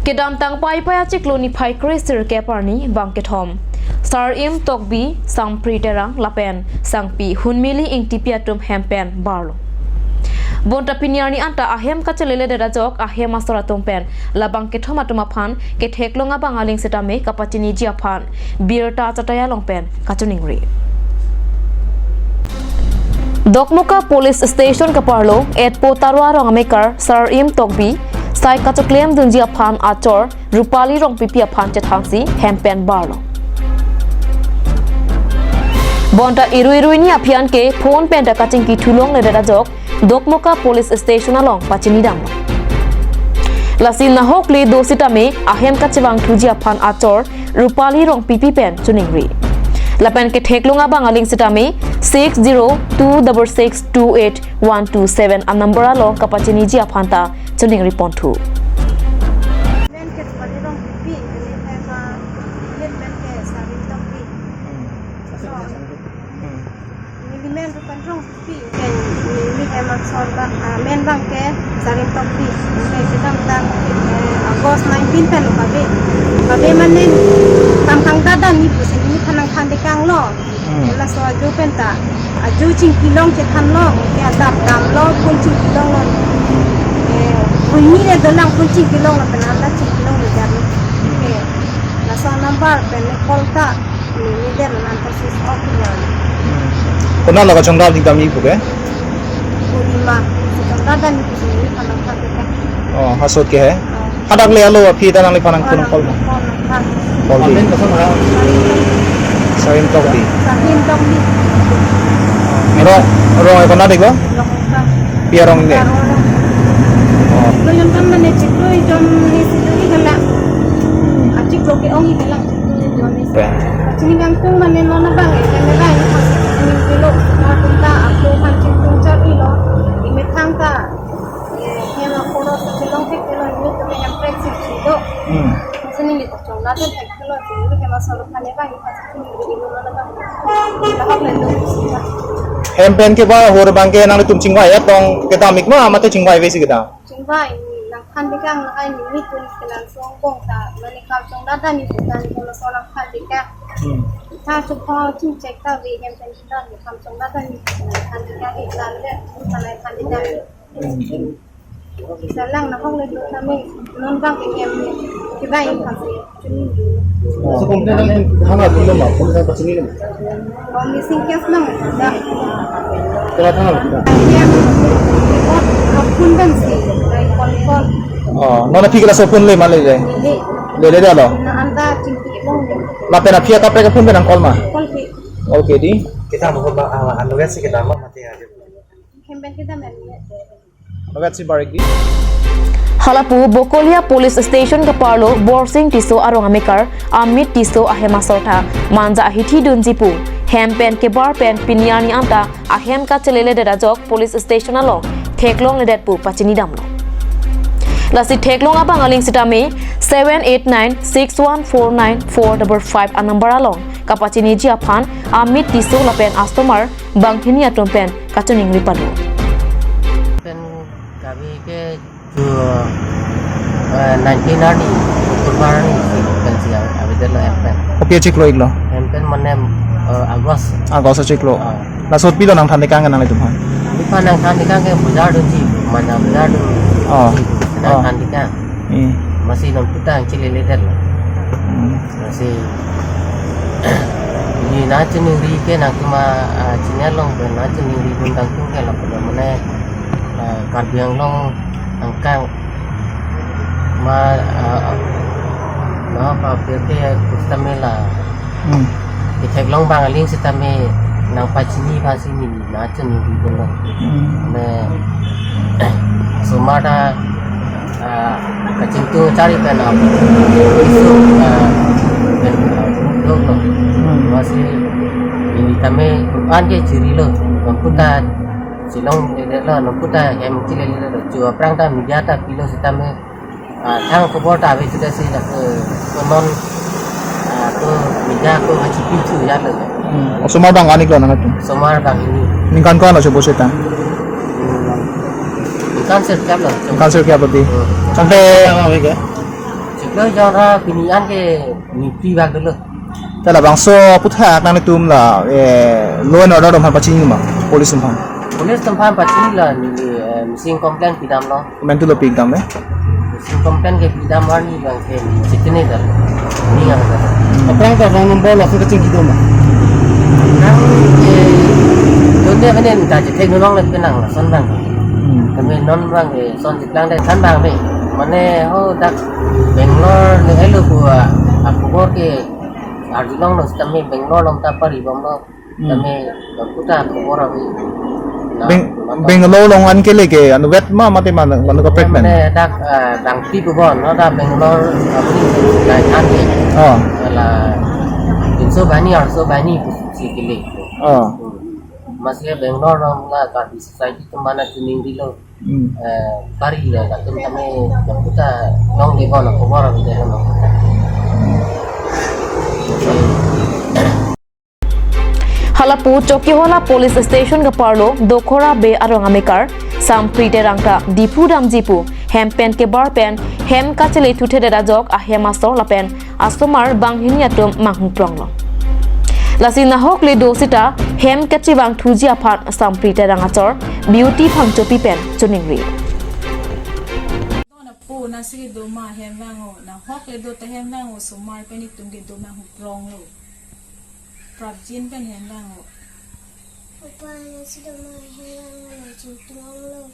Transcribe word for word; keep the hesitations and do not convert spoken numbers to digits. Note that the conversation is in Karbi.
Kedamtang Paipai achiklo niphai kre sirkep arni bang kethom, Sar-im Tokbi, Sampri Terang lapen Sangpi Hunmili Ingtipi atum hem pen barlo. Bonta pini arni anta ahem kacheleledet ajok ahem asor atum pen labang kethom atum aphan ketheklong abang aling sitame kapachiniji aphan birta achatai along pen kachiningri. Dokmoka Police Station kaparlo etpo Tarwa Rong amekar Sar-im Tokbi sai kachoklem dunji aphan achor Rupali Rongpipi aphan chethansi hem pen barlo. Bonta iru iruini aphi an ke phone pen ta kachingki thulongledet ajok Dokmoka Police Station along pachinidamlo. Lasi nahokli do sitame ahem kachevang thuji aphan achor Rupali Rongpipi pen chiningri. Lapen ketheklong abang aling sitame six zero two double six two eight one two seven a number along kapachiniji aphan ta chiningri ponthu. Pen ke Rupali Rongpipi, neli hem amen pen ke Sar-im Tokbi. Hmm. So, hmm, neli men Rupali Rongpipi, pen neli hem asor bang, ah, men bang ke Sar-im Tokbi. Ke kedamtang, eh, August nineteen pen lo kabe. Kabe mane kam kangdadan ni pusi neli phan nangthan dekanglo. Hmm. Laso ajo pen ta, ajo chingkilong chethanlong, ke adap damlo, phone chingkilonglo. Eh, huni le dolang phone chingkilonglo, pen anta chingkilonglo jarlo. Hmm. Eh, laso number pen call ta, ni ni der anta switch off lo. Hmm. Konat lo kachongdam dingdam ni puke? Purnima, kachongdam dan ni pusi neli phan nangthan dekang. Oh, ha asot ke he? Oh. Hadak le alo aphi ta nangliphan nangthan call ma? Call nangthan. Call di. Comment kosong ha? Sar-im Tokbi. Sar-im Tokbi. Rong, rong e konat iklo? Rong ta. Pi arong de? Rong. Oh. Lo yon kan mane chiklo ijon ni situ ikala. Hmm. Achiklo ke-ong ikala. Chiklo ijon ni situ. Ya. Kachini kangtung mane non abang e, kan abang e, kachini kilo, kangtung ta, aku kan chingtung char ilo, imethang ta. Hem akorot kachelong thekthe lo, neli tum hem prek sik si do. Hmm. Lasi neli ta chongdam thekthe lo, neli hem asor aphan abang, neli lo na bang. Lahok le do si ta. Hem pen kebar ahut abang ke nanglitum chingvai atong kedam ik ma, mate chingvai ave si kedam? Chingvai, nangthan dekang, lahai neli tum kelang song bong ta, mane kam chongdam ni ta, neli lo so nangthan dekang. Hmm. Ta chupho chingchek ta ave hem pen ta, kam chongdam ni ta, nangthan dekang, ik lan le, nangthan dekang. Salang nahok le do tame non bang ke hem ke bai khamsi. So complaint ang hang a pilo ma, police ang pachini le ma? Oh, missing case lang da. Kela thang la da. Hem report phone dan si, bai call call. Oh, non aphi kela so phone le ma le le. Le. Le le da lo. Na anta chingki long le. Lapen aphi kaprek phone pen nang call ma? Call ke. Okay di. Kita mau ba, ah, anu kan si kita ma mati aja. Hem pen kita men. Bagat si barik di. Halapu Bokolia Police Station kaparlo Borsing Tisso arong amekar Amit Tisso ahem asor ta manja ahithi dunji pu hem pen kebar pen pini arni anta ahem kacheleledet ajok police station along theklongledet pu pachinidamlo. Lasi theklong abang aling sitame seven eight nine six one four nine four double five a number along kapachiniji aphan Amit Tisso lapen asomar banghini atum pen kachiningri pado. Pen kami ke ju, eh, nineteen arni, October arni si pen si avedetlo hem pen. Kopi achiklo iklo? Hem pen mane, eh, August. August achiklo. Ah. Laso pilo nangthan dekang nanglitum aphan? Neli aphan nangthan dekang ke bazar dunji, mana bazar dun. Oh. Nangthan dekang. Hmm. Masi nangputang chilele detlo. Hmm. Lasi neli nangchiningri ke nangtum a, ah, channel along pen nangchiningri dun kangtung ke lapu mane, ah, Karbi Anglong angkang ma, ah, ma pa pirke kustamela. Hmm. Itheklong bang aling sitame nangpachini pachini neli nangchiningri dunlo. Hmm. Me, osomar ta, ah, kachingtung chari pen, ah, isu, ah, pen, ah, lo lo. Hmm. Masi neli tame an ke chirilo, nangputang chilongle lo, nangputang hem chilele lo. Chu aphrang ta media ta pilo sitame, ah, thang khobor ta ave sita si la ke konon, ah, ko media ko achipi chu ya lo. Hmm. Osomar bang anik lo nangtum? Osomar banghini. Ningkan ko-an lo chobose ta? Hmm. Ningkan sirkep lo. Ningkan sirkep lo di. Hmm. Changte. Tang ave ke? Lo jora pini an ke nipi bak dulu. Te labangso aphuthak nanglitum la, eh, law and order atum aphan pachini ma, police atum aphan? Police atum aphan pachini la neli, eh, missing complaint pidamlo. Komantu lo pidam le? Missing complaint ke pidam arni abang ke chitine dal. Ni yang dal. Aphrang ta wrong number laso kachingki do ma? Nang ke donde mene ta chithek nunong le penang lason abang. Hmm. Kami non abang ke son chiklang de than abang de. Mane ho dak Bangalore le elo ko, ah, akubor ke arjulong lo, kami Bangalore along ta pari bomlo. Hmm. Kami kuta akubor abi. Na, Beng-, mata. Bangalore along an kele ke anu vet ma mate ma manu ka pregnant? Mane dak, ah, dangti ko bon, no dak Bangalore abang ni lai than ke. Oh. Ala tinso bani, arso bani si kele. Oh. Hmm. Masih Bangalore along la Karbi society atum abang chiningri lo. Hmm. Eh, pari lo, latum kami kuta long de bon akubor abi de lo. Halapu Chokihola Police Station kaparlo Dokhora Bey arong amekar Sampri Terang ta Diphu damji pu hem pen kebar pen hem kachele thuthedet ajok ahem asor lapen asomar banghini atum manghupronglo. Lasi nahok le do sita hem kachevang thuji aphan Sampri Terang achor Beauty Phangchopi pen choningri. Nangpo nangsi kedo ma hem vang-o, nahok le do ta hem vang-o, osomar pen itum kedo manghupronglo. Prapjin pen hem vang-o. Papa nangsi kedo ma hem vang-o, nangchingtunglo.